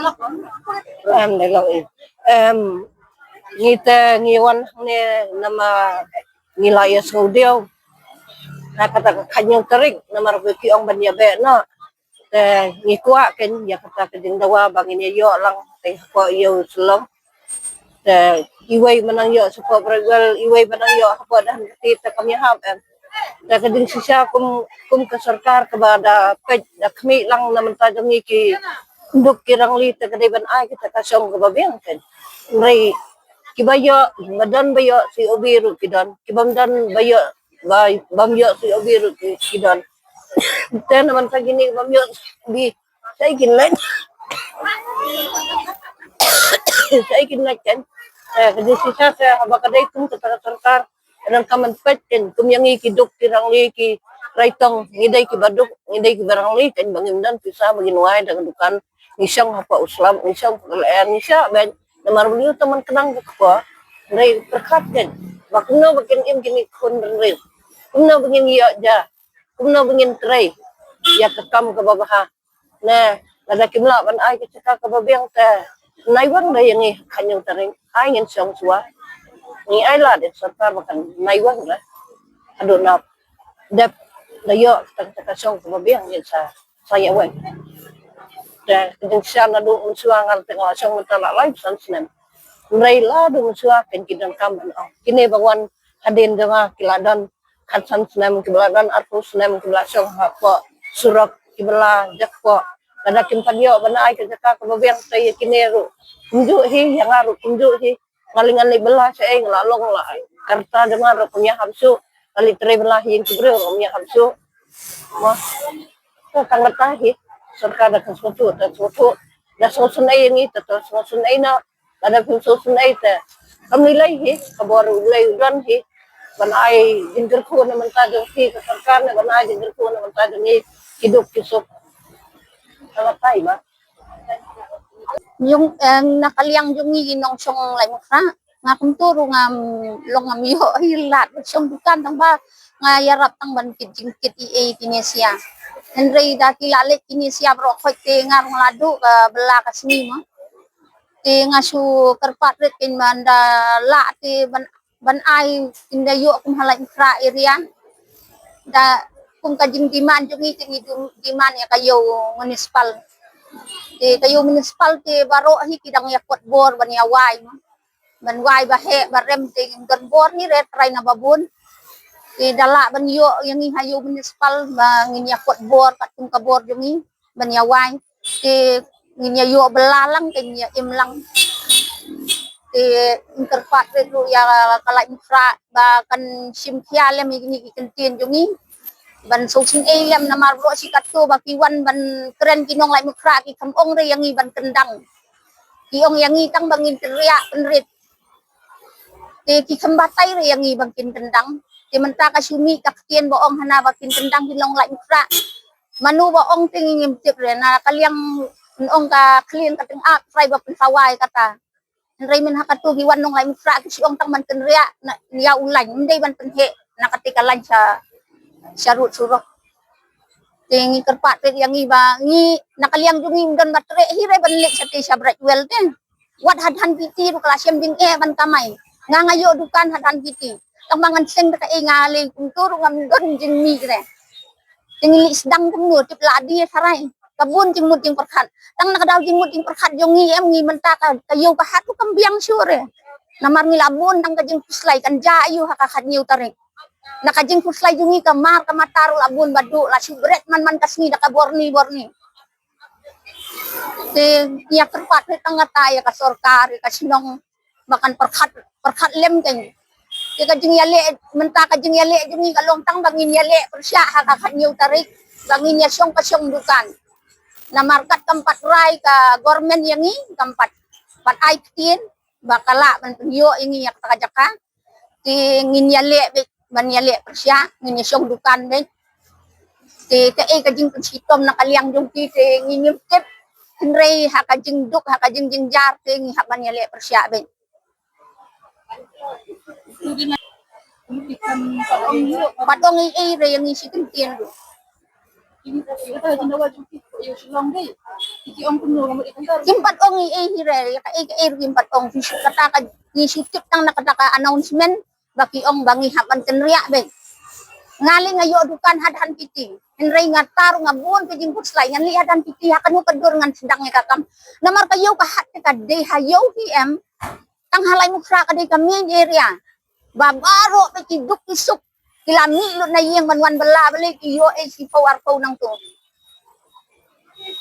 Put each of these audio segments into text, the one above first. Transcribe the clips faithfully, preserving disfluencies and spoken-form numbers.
Em, dei long i. Em, ngi te ngi wan hangne namar ngi la ïa sngewdiaw. Na kata ka khañiang tarik namar ba ki ong ban ïa beh noh. Te ngi kwah kein ïa kata ka jingdawa ba ngin ïa ïoh lang te hapoh ïew Shillong. Te iwei ba nang ïoh shapoh Brightwell, iwei ba nang ïoh hapoh Dhan Kti te kam ïahap em. Te ka jingshisha kum, kum ka sorkar kaba da peit da khmih lang na bynta jong ngi ki duk ki rangli te ka dei ban ai kita ka shong kaba biang kein. Hynrei kiba ïoh, ba don ba ïoh C O B ruh ki don, kibym don ba ïoh, ba, bym ïoh C O B ruh ki, ki don. Te na bynta kine kibym ïoh C O B, shaei kin leit? Shaei kin leit kein? Eh, ka jingshisha te haba ka dei kum kata ka sorkar, nang ka man peit kein, kum ïa ngi ki duk ki rangli ki raitong, ngi dei kiba duk, ngi dei kiba rangli kein, ba ngim don pisa ba ngin wai da ka dukan, ngi shong hapoh u slap, ngi shong hapoh ka lyer, ngi shah beit, namar ba ngi tang man khnang ka kpoh. Hynrei pyrkhat kein ba kumno ba kin im kine ki khun rynriew, kumno ba ngin ïoh ja, kumno ba ngin trei ïa ka kam kaba bha. Ne lada kim lah ban ai ka jaka kaba biang te nai wang da ïa ngi ha khañiang tarik, ai ngin shong shuwa. Ngi ai lad ïa ka sorkar ba kan nai wang da haduh na dep da ïoh ka jaka shong kaba biang ngin sa, sa ïa weng. Te ka jingshisha naduh mynshuwa nga la, te nga la shong mynta la laiphew san snem. Hynrei la duh mynshuwa kein ki donkam ban ong, kine ba wan hadien jong nga ki la don khatsan snem, kiba la don arphew snem, kiba la shong hapoh surok, kiba la jakpoh. Lada kim pat ïoh ban ai ka jaka kaba biang te ïa kine ruh kumjuh hi, ïa nga ruh kumjuh hi. Nga leh, ngan leh bylla shaei, nga la long la ka rta jong nga ruh kam ïahap shuh. Nga leh trei bylla hi ïa ki briew ruh kam ïahap shuh. Mo. Te tang kata hi, sorkar da ka sngewthuh, da sngewthuh, da sngewsynei ïa ngi, te, te sngewsynei noh. Lada phim sngewsynei te kam lei lei hi, ka bor U Blei u don hi ban ai jingkyrkhu na bynta jong phi, ka sorkar ne ban ai jingkyrkhu na bynta jong ngi ki duk ki suk. Ka la tai ba. Jong, em, na ka liang jong ngi ki nongshong Laitumkhrah, nga kumta ruh ngam long, ngam ïoh hi lad shong dukan tang ba nga ïarap tang ban kit jingkit ei ei kine sia. Hynrei da ki la leit kine sia baroh khoit te nga ruh nga la duh ka bylla ka sngi mo. Te nga shu kyrpad rit kein ban da lah te ban, ban ai, kin da ïoh kum ha Laitumkhrah area. Da kum ka jingdemand jong ngi te ngi demand ïa ka ïew municipal. Te ka ïew municipal te baroh hi ki dang ïa kot bor ban ïa wai mo. Ban wai ba heh ba rem te ngim don bor hi re trai na ba bun. Te da lah ban ïoh ïa ngi ha ïew municipal ba ngin ïa kot bor katkum ka bor jong ngi ban ïa wai. Te ngin ïa ïoh bylla lang, te ngin ïa im lang. Te ngin kyrpad rit ruh ïa ka Laitumkhrah ba kan shim khia lem ïa kine ki kyntien jong ngi. Ban sngewsynei lem namar baroh shi katto ba ki wan ban kren ki nong Laitumkhrah ki kham ong re ïa ngi ban kyndang. Ki ong ïa ngi tang ba ngin kynriah kynrit. Te ki kham batai re ïa ngi ba kin kyndang. Te mynta ka shu mih ka ktien ba ong hana ba kin kyndang ki nong Laitumkhrah. Mano ba ong te ngi ngim tip re, na ka liang ong ka khlieng ka tyngab trai ba pynsawai kata. Hynrei mynha kato ki wan nong Laitumkhrah ki shu ong tang ban kynriah na ïa u lain, ym dei ban pynheh na kata ka lain sha, sha rud surok. Te ngi kyrpad rit ïa ngi ba ngi na ka liang jong ngi ym don ba treh hi re ban leit sha te sha Brightwell te. Wat ha Dhan Kiti ruh ka la shem jingeh ban kamai. Nga nga ïoh dukan ha Dhan Kiti. Tang ba ngan seng da kaei nga lei kumto ruh ngam don jingmih re. Te ngi leit sdang kumno, tip la die tharai. Ka bun jingmut jingpyrkhat. Tang na ka daw jingmut jingpyrkhat jong ngi em ngi mynta ka, ka ïew ka hat ruh kam biang shuh re. Namar ngi la bun tang ka jingkhuslai kan ja aïu ha ka khathynñiew tarik. Na ka jingkhuslai jong ngi ka mar ka matar ruh la bun ba duh, la shu bret man man ka sngi da ka bor ni bor ni. Te ngi ïa kyrpad rit tang kata ïa ka sorkar, ïa ka shnong ba kan pyrkhat, pyrkhat lem kein. Te ka jingïaleh mynta, ka jingïaleh jong ngi ka long tang ba ngin ïaleh pyrshah ha ka khathynñiew tarik ba ngin ïa shong ka shong dukan. Namar kat kam pat rai ka government ïa ngi, kam pat, pat ai ktien ba ka lah ban pynïoh ïa ngi ïa kata ka jaka. Te ngin ïaleh beit, ban ïaleh pyrshah, ngin ïa shong dukan beit. Te kaei ka jingpynshitom na ka liang jong ki te ngi ngim tip. Hynrei ha ka jingduk, ha ka jingjynjar te ngi hap ban ïaleh pyrshah beit. Pat ong ei ei re ïa ngi shi kyntien ruh. Ïa u Shillong dei. Ki ong kumno ka mut ïa kata. Kim pat ong ei ei hi re, ïa kaei kaei ruh kim pat ong. Kata ka ngi shu tip tang na kata ka announcement ba ki ong ba ngi hap ban kynriah beit. Nga lei nga ïoh dukan ha Dhanpiti. Hynrei nga tar nga bun ka jingkhuslai, ngan leit ha Dhanpiti ha kano ka dur ngan sdang ïa ka kam. Namar ka ïew ka hat te ka dei ha ïew hi em. Tang ha Laitumkhrah ka dei ka main area. Ba baroh peit ki duk ki suk ki la mih lut na ïing ban wan bylla, balei ki ïoh ei shiphew arphew nangto.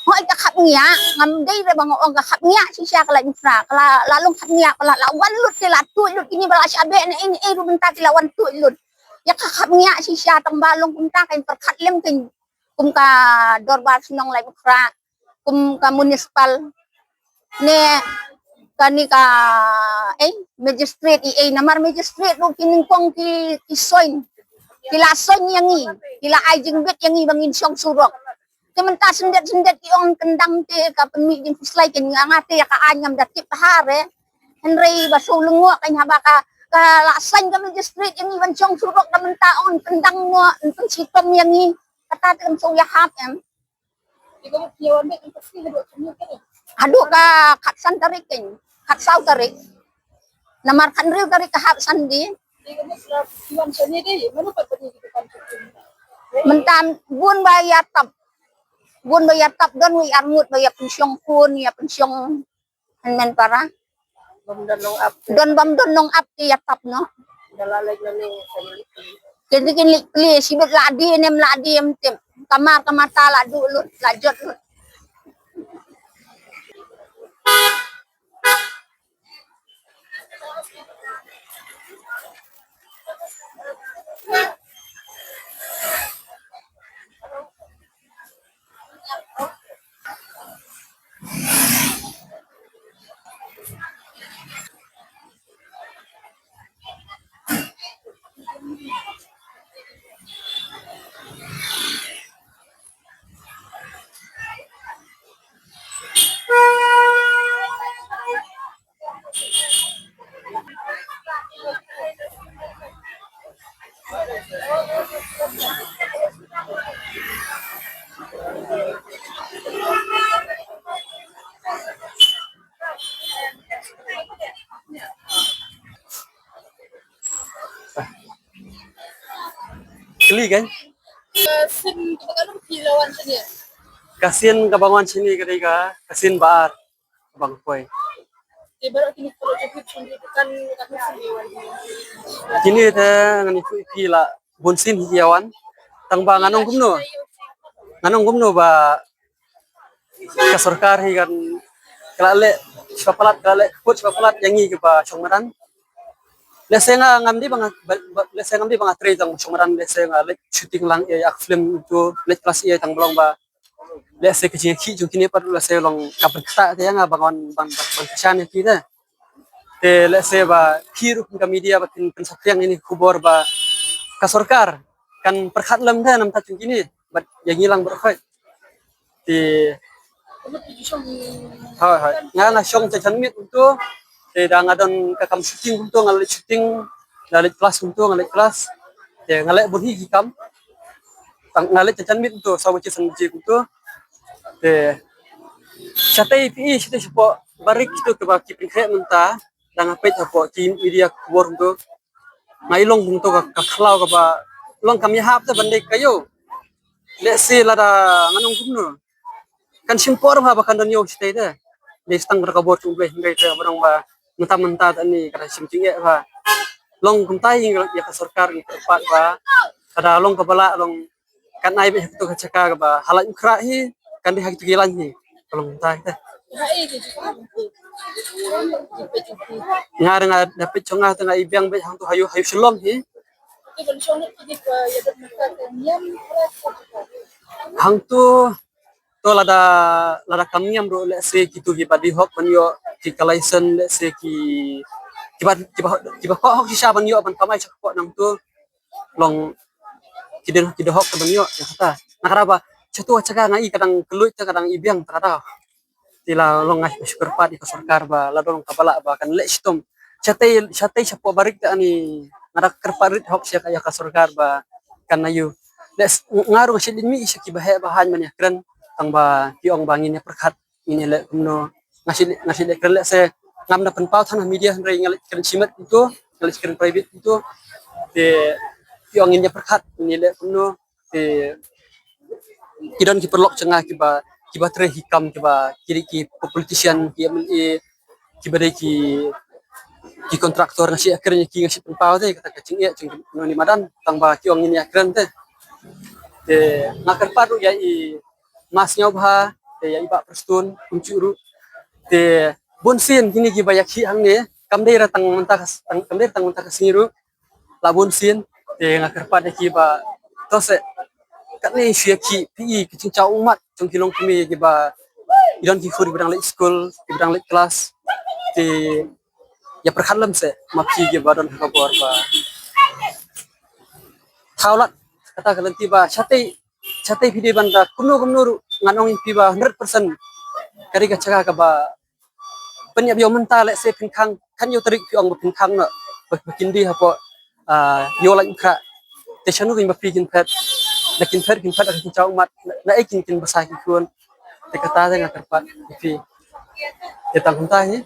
Hooid ka khapngiah, ngam dei re ba nga ong ka khapngiah shisha ka Laitumkhrah, ka la, la long khapngiah, ka la, la wan lut, ki la tuid lut, kine ba la shah beh ne ei ne ei ruh mynta ki la wan tuid lut. Ïa ka khapngiah shisha tang ba long kumta, kan pyrkhat lem kan kum ka dorbar shnong Laitumkhrah, kum ka municipal, ne kane ka, eh, magistrate, eh, eh, namar magistrate ruh ki nyngkong ki, ki soin. Ki la soin ïa ngi, ki la ai jingbit ïa ngi ba ngin shong surok. Te mynta syndet syndet ki ong kyndang te ka pynmih jingkhuslai, kan ïa nga te ïa ka aiñ ngam da tip bha re. Hynrei ba shu lyngngoh kan haba ka, ka la soin ka magistrate ïa ngi ban shong surok, da mynta ong kyndang noh, pynshitom ïa ngi. Kata te kam shu ïahap em. Haduh ka khatsan tarik kan. Khatsaw tarik. Namar khathynriew tarik ka hap Sunday. Mynta bun ba ïa tap. Bun ba ïa tap, don wei arngut ba ïa pynshong khun, ïa pynshong hynmen para. Don bym don nongap te ïa tap noh. Te dei kin leit plie shibit, la dei ne em la dei em tip. Kamar ka mata la duh lut, la jot lut. Kylli kan? Ka sien kaba nga wan shane. Ka sien kaba nga wan shane ka dei ka, ka sien ba ar. Bang poi. Kine te ngan ïathuh ïa phi la bun sien hi ïa wan. Tang ba ngan ong kumno. Ngan ong kumno ba ka sorkar hi kan ka la leh shwa palat, ka la leh kut shwa palat ïa ngi kiba shong madan. Lehse nga ngam dei ba nga, ba, ba, lehse ngam dei ba nga trei tang shong madan, lehse nga leit shooting lang ïa, ïa film tu, leit class ïa tang ba long ba lehse ka jingïakhih jong kine pat lehse long ka pynktah te ïa nga ba ngan ban, ban, ban kyrshan ïa ki te. Te lehse ba phi ruh ka media ba phin pynsaphriang ïa kine ki khubor ba ka sorkar kan pyrkhat lem te namar jong kine bad ïa ngi lang baroh khoit. Te hoi hoi nga, nga shong janmiet kumto. Te da nga don ka kam shooting kumto nga leit shooting, nga leit class kumto nga leit class. Te nga leh bun hi ki kam. Tang nga leit janmiet kumto, saw baje san baje kumto. Te shatei phi, shatei shapoh barit kito kiba ki pynkhreh mynta, da nga peit hapoh ki media khubor kumto. Nga i long kumto ka, ka khlaw kaba long kam ïahap te ban dei ka ïew. Lehse lada ngan ong kumno, kan shim por bha ba kan don ïew shatei te. Dei tang ka bor jong U Blei hynrei te ba dang ba mynta mynta te ni ka da shim jingeh bha. Long kumta ïa ka sorkar ngi kyrpad ba ka da long kaba lah long kan ai beit ha kito ka jaka kaba ha Laitumkhrah hi, kan dei ha kito ki line hi. Ka long kumta hi te. Nga da nga da peit jong nga te nga i biang beit hangto ha ïew, ha ïew Shillong hi. Hangto to lada, lada kam niam ruh lehse kito kiba dei hok ban ïoh ki ka license, lehse ki, kiba, kiba, kiba kwah hok shisha ban ïoh ban kamai sha kpoh nangto long ki dei, ki dei hok ban ïoh ïa kata. Na kata ba sha to jaka nga i ka dang kylluid te ka dang i biang te kata. Te la long nga shu kyrpad ïa ka sorkar ba lada long kaba lah ba kan leh shitom. Shatei, shatei shapoh barit te ani nga da kyrpad rit hok sha ka, ïa ka sorkar ba kan ïa u. Leh nga ruh nga shu leit mih sha kiba heh ba haiñ ban ïakren. Tang ba ki ong ba ngin ïa pyrkhat, ngin ïa leh kumno. Nga shu leh, nga shu leh kren lehse ngam da pynpaw than ha media hynrei nga leh kren shimet kumto, nga leh kren private kumto. Te ki ong ngin ïa pyrkhat, ngin ïa leh kumno. Te ki don ki paralok jong nga kiba, kiba trei ki kam, kiba ki dei ki politician, ki M L A, kiba dei ki, ki contractor, nga shu ïa kren ïa ki, nga shu pynpaw te kata ka jingeh jong ki nongni madan, tang ba ki ong ngin ïa kren te. Te nga kyrpad ruh ïa i Ma Sniawbha, te ïa i Bah Prestone kumjuh ruh. Te bun sien kine kiba ïa khih hangne, kam dei ra tang mynta ka s-, tang, kam dei ra tang mynta ka sngi ruh, la bun sien. Te nga kyrpad ïa ki ba to se katne shu ïa khih, phi i ki jingjaw ummat jong ki longkmie kiba, i don ki khun kiba dang leit skul, kiba dang leit klas. Te ïa pyrkhat lem se ma phi kiba don ha ka bor ba thaw lad kata ka lynti ba shatei, shatei phi dei ban da kumno kumno ruh. Ngan ong ïa phi ba hundred percent ka dei ka jaka kaba pynïap ïa u mynta, lehse phin khang, khañiew tarik phi ong ba phin khang noh, ba, ba kin die hapoh, ah, ïew lait mkhrah. Te shano kin ba phi kin phet, da kin phet, kin phet ha ka jingjaw ummat, na, na ei kin, kin basa ki khun. Te kata te nga kyrpad ïa phi. Te tang kumta hi.